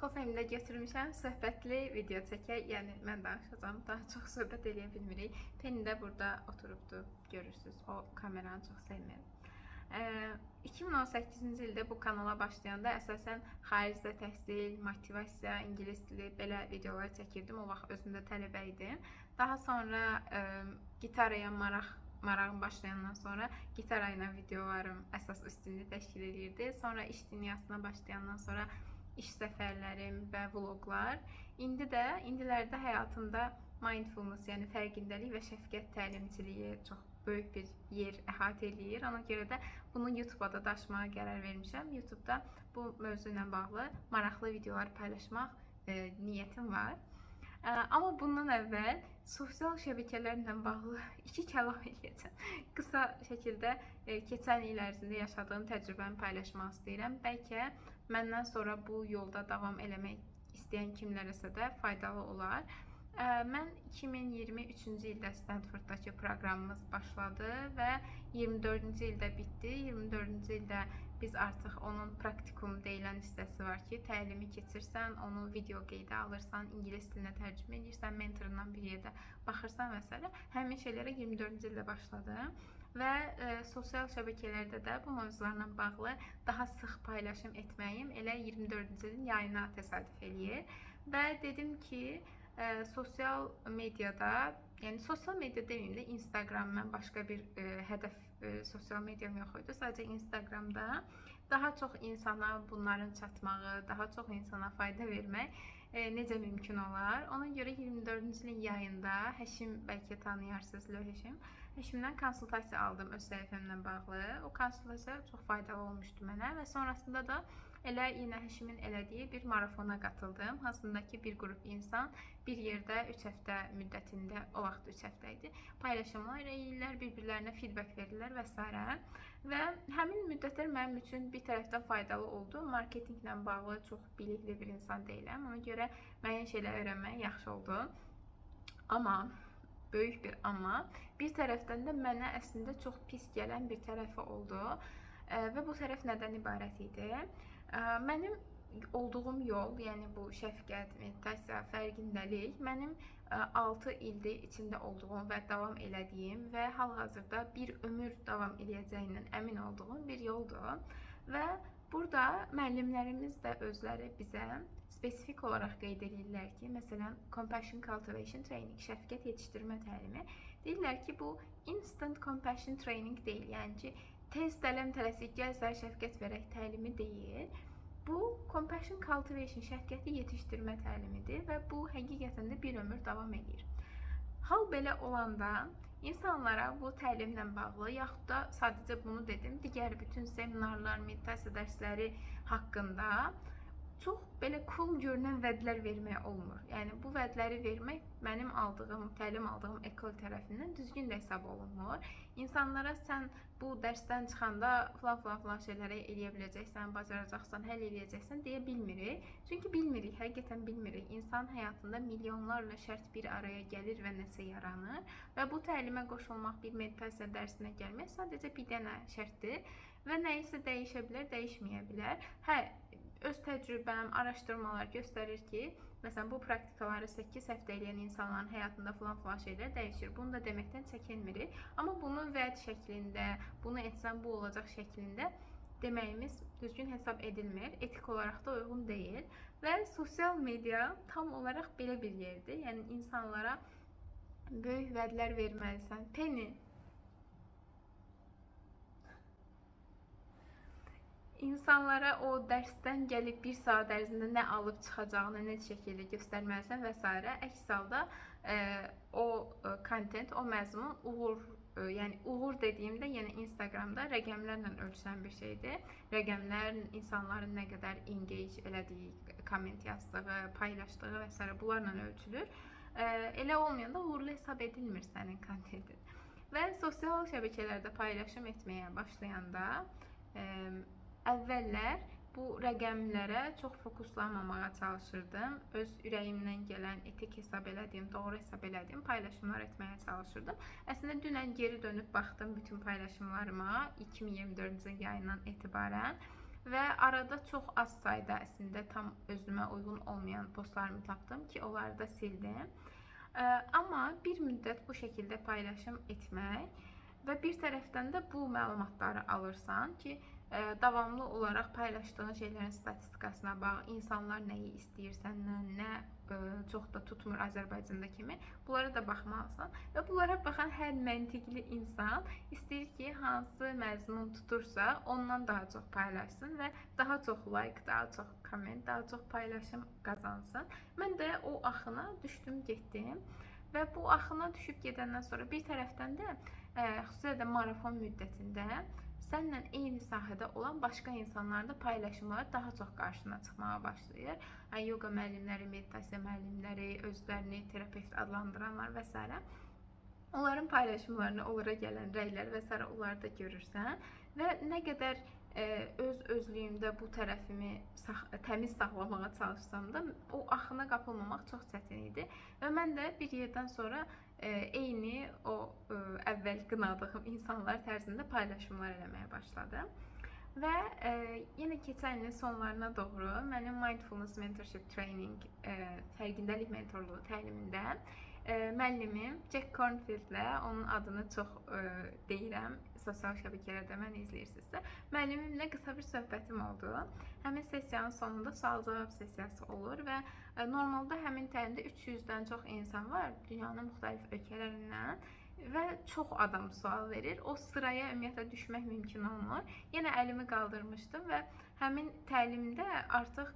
Kofemi də götürmüşəm. Söhbətli video çəkək. Yəni mən danışacağam. Daha çox söhbət eləyə bilmirik. Penny də burada oturubdu. Görürsüz. O kameranı çox sevmir. 2018-ci ildə bu kanala başlayanda əsasən xaricdə təhsil, motivasiya, ingilis dili belə videolar çəkirdim. O vaxt özüm də tələbə idim. Daha sonra gitaraya marağım başlayandan sonra gitara ilə videolarım əsas üstünlüyü təşkil eləyirdi. Sonra iş dünyasına başlayandan sonra iş səfərlərim və vloqlar. İndi də indilərdə həyatımda mindfulness, yəni fərqindəlik və şəfqət təlimçiliyi çox böyük bir yer əhatə eləyir. Ona görə də bunu YouTube-a da daşımağa qərar vermişəm. YouTube-da bu mövzu ilə bağlı maraqlı videolar paylaşmaq niyyətim var. Amma bundan əvvəl sosial şəbəkələrlə bağlı iki kəlam eləyəcəm. Qısa şəkildə keçən il ərzində yaşadığım təcrübəmi paylaşmaq istəyirəm. Bəlkə məndən sonra bu yolda davam eləmək istəyən kimlərəsə də faydalı olar. Mən 2023-cü ildə Stanforddakı proqramımız başladı və 24-cü ildə bitdi. 24-cü ildə biz artıq onun praktikum deyilən hissəsi var ki, təlimi keçirsən, onu video qeydə alırsan, ingilis dilinə tərcümə edirsən, mentorundan bir yerdə baxırsan və s. Həmin şeylərə 24-cü ildə başladım və sosial şəbəkələrdə də bu mövzularla bağlı daha sıx paylaşım etməyim elə 24-cü ilin yayına təsadüf eləyir. Və dedim ki, sosial mediada, yəni sosial media deməyim də, Instagram, mən başqa bir hədəf sosial mediam yox idi. Sadəcə Instagramda daha çox insana bunların çatmağı, daha çox insana fayda vermək necə mümkün olar? Ona görə 24-cü ilin yayında Həşim, bəlkə tanıyarsınız, Lö Həşim. Həşimdən konsultasiya aldım öz səhifəmlə bağlı. O konsultasiya çox faydalı olmuşdu mənə və sonrasında da elə yenə Həşimin elədiyi bir marafona qatıldım. Hansında ki bir qrup insan bir yerdə 3 həftə müddətində, o vaxt 3 həftə idi, paylaşımlar eləyirlər, bir-birlərinə feedback verirlər və s. Və həmin müddətlər mənim üçün bir tərəfdən faydalı oldu. Marketinqlə bağlı çox bilikli bir insan deyiləm. Ona görə müəyyən şeylər öyrənmək yaxşı oldu. Amma, böyük bir amma, bir tərəfdən də mənə əslində çox pis gələn bir tərəfi oldu. Və bu tərəf nədən ibarət idi? Mənim olduğum yol, yəni bu şəfqət, meditasiya, fərqindəlik mənim 6 ildir içində olduğum və davam elədiyim və hal-hazırda bir ömür davam eləyəcəyindən əmin olduğum bir yoldur. Və burada müəllimlərimiz də özləri bizə spesifik olaraq qeyd edirlər ki, məsələn, Compassion Cultivation Training, şəfqət yetişdirmə təlimi. Deyirlər ki, bu instant compassion training deyil, yəni ki, tez tələm tələsik gəl sənə şəfqət verək təlimi deyil. Bu Compassion Cultivation, şəfqəti yetişdirmə təlimidir və bu həqiqətən də bir ömür davam eləyir. Hal belə olanda insanlara bu təlimlə bağlı, yaxud da sadəcə bunu dedim, digər bütün seminarlar, meditasiya dərsləri haqqında çox belə cool görünən vədlər vermək olmur. Yəni bu vədləri vermək mənim aldığım, təlim aldığım ekol tərəfindən düzgün də hesab olunmur. İnsanlara sən bu dərsdən çıxanda filan filan filan şeyləri eləyə biləcəksən, bacaracaqsan, həll eləyəcəksən deyə bilmirik. Çünki bilmirik, həqiqətən bilmirik. İnsan həyatında milyonlarla şərt bir araya gəlir və nəsə yaranır və bu təlimə qoşulmaq, bir meditasiya dərsinə gəlmək sadəcə bir dənə şərtdir və nəyisə dəyişə bilər, dəyişməyə bilər. Hə, öz təcrübəm, araşdırmalar göstərir ki, məsələn, bu praktikaları 8 həftə eləyən insanların həyatında filan filan şeylər dəyişir. Bunu da deməkdən çəkinmirik. Amma bunu vəd şəklində, bunu etsən bu olacaq şəklində deməyimiz düzgün hesab edilmir. Etik olaraq da uyğun deyil. Və sosial media tam olaraq belə bir yerdir. Yəni insanlara böyük vədlər verməlisən. Penny, İnsanlara o dərsdən gəlib bir saat ərzində nə alıb çıxacağını net şəkildə göstərməlisən və s. Əks halda o content, o məzmun uğur, yəni uğur dediyimdə, yəni Instagramda rəqəmlərlə ölçülən bir şeydir. Rəqəmlər insanların nə qədər engage elədiyi, komment yazdığı, paylaşdığı və s. bunlarla ölçülür. Elə olmayanda uğurlu hesab edilmir sənin kontentin. Və sosial şəbəkələrdə paylaşım etməyə başlayanda əvvəllər bu rəqəmlərə çox fokuslanmamağa çalışırdım. Öz ürəyimdən gələn, etik hesab elədiyim, doğru hesab elədiyim paylaşımlar etməyə çalışırdım. Əslində dünən geri dönüb baxdım bütün paylaşımlarıma 2024-cü ilin yayından etibarən Və arada çox az sayda əslində tam özümə uyğun olmayan postlarımı tapdım ki, onları da sildim. Amma bir müddət bu şəkildə paylaşım etmək və bir tərəfdən də bu məlumatları alırsan ki, davamlı olaraq paylaşdığın şeylərin statistikasına bax, insanlar nəyi istəyir səndən, nə çox da tutmur Azərbaycanda kimi. Bunlara da baxmalısan və bunlara baxan hər məntiqli insan istəyir ki, hansı məzmun tutursa, ondan daha çox paylaşsın və daha çox like, daha çox comment, daha çox paylaşım qazansın. Mən də o axına düşdüm, getdim. Və bu axına düşüb gedəndən sonra bir tərəfdən də xüsusilə də marafon müddətində səninlə eyni sahədə olan başqa insanların da paylaşımları daha çox qarşına çıxmağa başlayır. Yəni yoga müəllimləri, meditasiya müəllimləri, özlərini terapevt adlandıranlar və s. Onların paylaşımlarına, onlara gələn rəylər və s. onları da görürsən və nə qədər öz özlüyümdə bu tərəfimi təmiz saxlamağa çalışsam da o axına qapılmamaq çox çətin idi. Və mən də bir yerdən sonra eyni o əvvəl qınadığım insanlar tərzində paylaşımlar eləməyə başladım. Və yenə keçən ilin sonlarına doğru mənim Mindfulness Mentorship Training, fərqindəlik mentorluğu təlimində müəllimim Jack Kornfieldlə, onun adını çox deyirəm, sosial şəbəkələrdə məni izləyirsinizsə, müəllimimlə qısa bir söhbətim oldu. Həmin sessiyanın sonunda sual-cavab sessiyası olur və normalda həmin təlimdə 300-dən çox insan var dünyanın müxtəlif ölkələrindən və çox adam sual verir. O sıraya ümumiyyətlə düşmək mümkün olmur. Yenə əlimi qaldırmışdım və həmin təlimdə artıq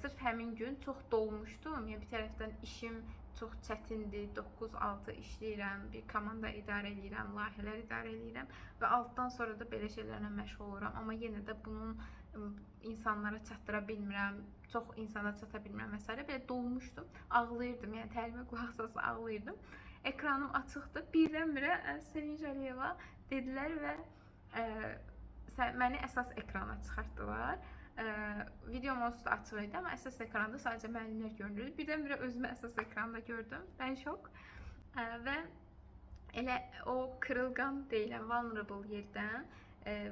sırf həmin gün çox dolmuşdum. Yəni bir tərəfdən işim çox çətindir. 9-6 işləyirəm, bir komanda idarə eləyirəm, layihələr idarə eləyirəm və altdan sonra da belə şeylərlə məşğul oluram. Amma yenə də bunun insanlara çatdıra bilmirəm, çox insana çata bilmirəm və s. Belə dolmuşdum, ağlayırdım. Yəni təlimə qulaq asasa ağlayırdım. Ekranım açıqdı. Birdən-birə Sevinç Əliyeva dedilər və məni əsas ekrana çıxartdılar. Videom onsuz da açıq idi, amma əsas ekranda sadəcə müəllimlər görünürdü. Birdən-birə özümü əsas ekranda gördüm. Mən şok. Və elə o kırılgan deyilən vulnerable yerdən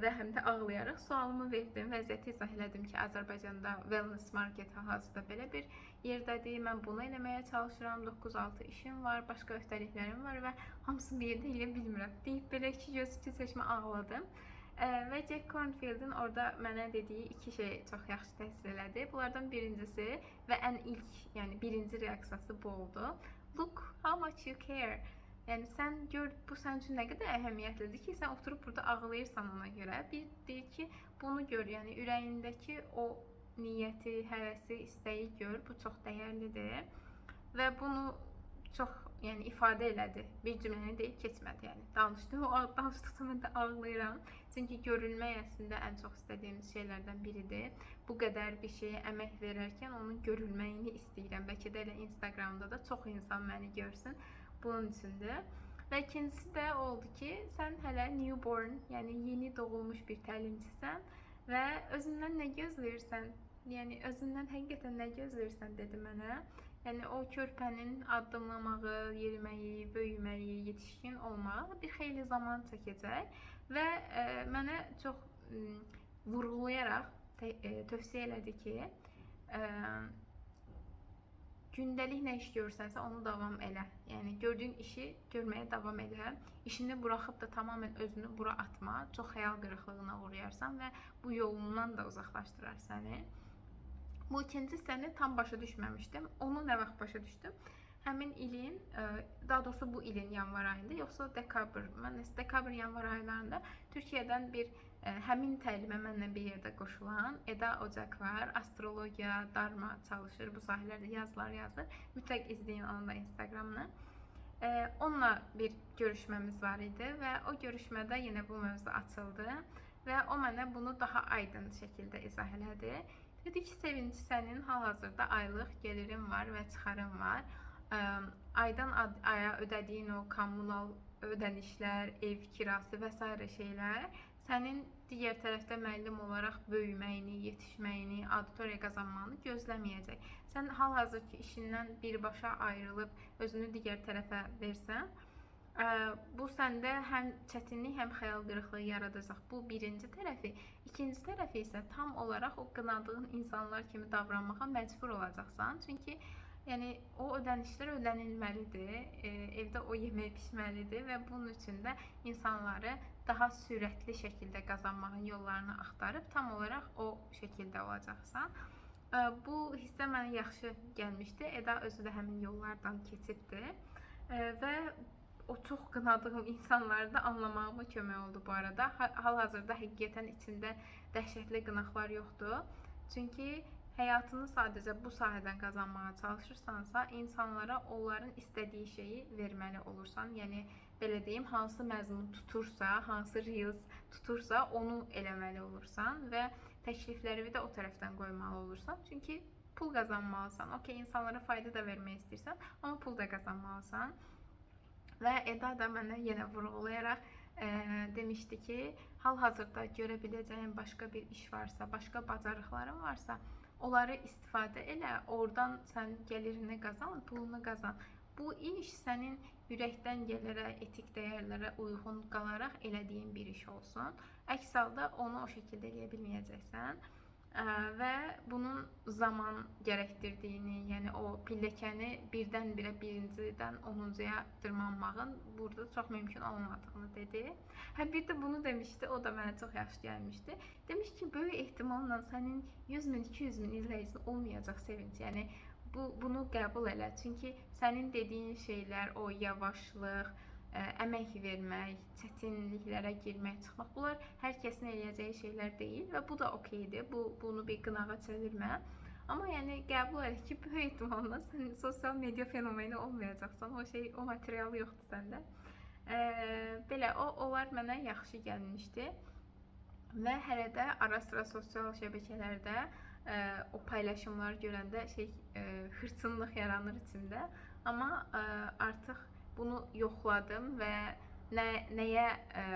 və həm də ağlayaraq sualımı verdim. Vəziyyəti izah elədim ki, Azərbaycanda wellness market hal-hazırda belə bir yerdədir. Mən bunu eləməyə çalışıram. 9-6 işim var, başqa öhdəliklərim var və hamısını bir yerdə eləyə bilmirəm. Deyib belə iki göz, iki çeşmə ağladım. Və Jack Kornfield'in orada mənə dediyi iki şey çox yaxşı təsir elədi. Bunlardan birincisi və ən ilk, yəni birinci reaksiyası bu oldu. Look how much you care. Yəni sən gör bu sənin üçün nə qədər əhəmiyyətlidir ki, sən oturub burada ağlayırsan ona görə. Bir deyir ki, bunu gör, yəni ürəyindəki o niyyəti, həvəsi, istəyi gör. Bu çox dəyərlidir. Və bunu çox, yəni ifadə elədi. Bir cümləni deyib keçmədi, yəni. Danışdı. O danışdıqca mən də ağlayıram. Çünki görünmək əslində ən çox istədiyimiz şeylərdən biridir. Bu qədər bir şeyə əmək verərkən onun görünməyini istəyirəm. Bəlkə də elə Instagramda da çox insan məni görsün. Bunun üçündür. Və ikincisi də o oldu ki, sən hələ newborn, yəni yeni doğulmuş bir təlimçisən və özündən nə gözləyirsən? Yəni özündən həqiqətən nə gözləyirsən dedi mənə. Yəni o körpənin addımlamağı, yeriməyi, böyüməyi, yetişkin olmağı bir xeyli zaman çəkəcək və mənə çox vurğulayaraq tövsiyə elədi ki, gündəlik nə iş görürsənsə onu davam elə. Yəni gördüyün işi görməyə davam elə. İşini buraxıb da tamamilə özünü bura atma. Çox xəyal qırıqlığına uğrayarsan və bu yolundan da uzaqlaşdırar səni. Bu ikinci hissəni tam başa düşməmişdim. Onu nə vaxt başa düşdüm? Həmin ilin, daha doğrusu bu ilin yanvar ayında, yoxsa dekabr, mən nəsə dekabr yanvar aylarında Türkiyədən bir həmin təlimə mənlə bir yerdə qoşulan Eda Ocak var. Astrologiya, dharma çalışır, bu sahələrdə yazılar yazır. Mütləq izləyin onun da Instagramını. Onunla bir görüşməmiz var idi və o görüşmədə yenə bu mövzu açıldı və o mənə bunu daha aydın şəkildə izah elədi. Dedi ki, Sevinç, sənin hal-hazırda aylıq gelirin var və çıxarın var. Aydan aya ödədiyin o kommunal ödənişlər, ev kirası və sairə şeylər sənin digər tərəfdə müəllim olaraq böyüməyini, yetişməyini, auditoriya qazanmağını gözləməyəcək. Sən hal-hazırki işindən birbaşa ayrılıb özünü digər tərəfə versən, Bu səndə həm çətinlik, həm xəyal qırıqlığı yaradacaq. Bu birinci tərəfi. İkinci tərəfi isə tam olaraq o qınadığın insanlar kimi davranmağa məcbur olacaqsan. Çünki yəni o ödənişlər ödənilməlidir, evdə o yemək bişməlidir və bunun üçün də insanları daha sürətli şəkildə qazanmağın yollarını axtarıb tam olaraq o şəkildə olacaqsan. Bu hissə mənə yaxşı gəlmişdi. Eda özü də həmin yollardan keçibdi. Və o çox qınadığım insanları da anlamağıma kömək oldu bu arada. Hal-hazırda həqiqətən içimdə dəhşətli qınaqlar yoxdur. Çünki həyatını sadəcə bu sahədən qazanmağa çalışırsansa, insanlara onların istədiyi şeyi verməli olursan. Yəni belə deyim, hansı məzmun tutursa, hansı reels tutursa, onu eləməli olursan və təklifləri də o tərəfdən qoymalı olursan. Çünki pul qazanmalısan. Okey, insanlara fayda da vermək istəyirsən, amma pul da qazanmalısan. Və Eda da mənə yenə vurğulayaraq demişdi ki, hal-hazırda görə biləcəyin başqa bir iş varsa, başqa bacarıqların varsa, onları istifadə elə, oradan sən gəlirini qazan, pulunu qazan. Bu iş sənin ürəkdən gələrək, etik dəyərlərə uyğun qalaraq elədiyin bir iş olsun. Əks halda onu o şəkildə eləyə bilməyəcəksən. Və bunun zaman gərəkdirdiyini, yəni o pilləkəni birdən-birə birincidən 10-cuya dırmanmağın burada çox mümkün olmadığını dedi. Hə, bir də bunu demişdi, o da mənə çox yaxşı gəlmişdi. Demiş ki, böyük ehtimalla sənin 100 min, 200 min izləyicin olmayacaq, Sevinç. Yəni bunu qəbul elə. Çünki sənin dediyin şeylər, o yavaşlıq, əmək vermək, çətinliklərə girmək, çıxmaq, bunlar hər kəsin eləyəcəyi şeylər deyil və bu da okeydir. Bunu bir qınağa çevirmə. Amma yəni qəbul elə ki, böyük ehtimalla sən sosial media fenomeni olmayacaqsan. O şey, o material yoxdur səndə. Belə onlar mənə yaxşı gəlmişdi. Və hələ də ara-sıra sosial şəbəkələrdə o paylaşımları görəndə hırçınlıq yaranır içimdə. Amma artıq bunu yoxladım və nəyə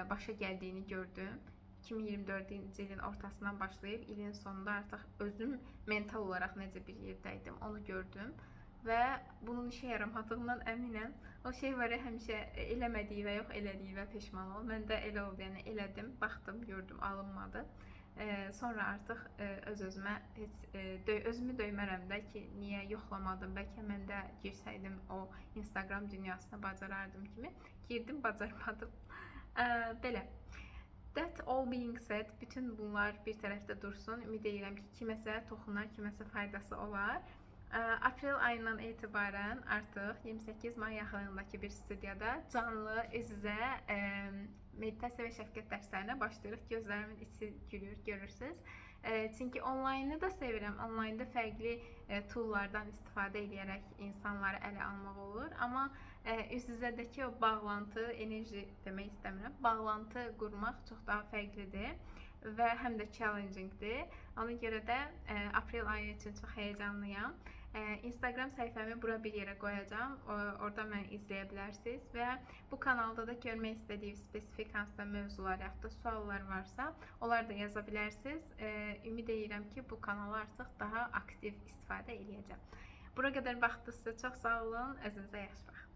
başa gəldiyini gördüm. 2024-cü ilin ortasından başlayıb ilin sonunda artıq özüm mental olaraq necə bir yerdə idim, onu gördüm və bunun işə yaramadığından əminəm. O şey var ya, həmişə eləmədiyi və yox elədiyi və peşman ol. Məndə elə oldu, yəni elədim, baxdım, gördüm, alınmadı. Sonra artıq öz-özümə heç özümü döymərəm də ki, niyə yoxlamadım, bəlkə mən də girsəydim o Instagram dünyasına bacarardım kimi. Girdim, bacarmadım. Belə. That all being said, bütün bunlar bir tərəfdə dursun. Ümid edirəm ki, kiməsə toxunar, kiməsə faydası olar. Aprel ayından etibarən artıq 28 may yaxınlığındakı bir studiyada canlı üz-üzə meditasiya və şəfqət dərslərinə başlayırıq. Gözlərimin içi gülür, görürsüz. Çünki onlaynı da sevirəm. Onlaynda fərqli toollardan istifadə edərək insanları ələ almaq olur. Amma üz-üzədəki o bağlantı, enerji demək istəmirəm, bağlantı qurmaq çox daha fərqlidir və həm də challengingdir. Ona görə də aprel ayı üçün çox həyəcanlıyam. Instagram səhifəmi bura bir yerə qoyacağam. Orada məni izləyə bilərsiniz və bu kanalda da görmək istədiyiniz spesifik hansısa mövzular yaxud da suallar varsa, onları da yaza bilərsiniz. Ümid edirəm ki, bu kanalı artıq daha aktiv istifadə eləyəcəm. Bura qədər baxdınızsa çox sağ olun. Özünüzə yaxşı baxın.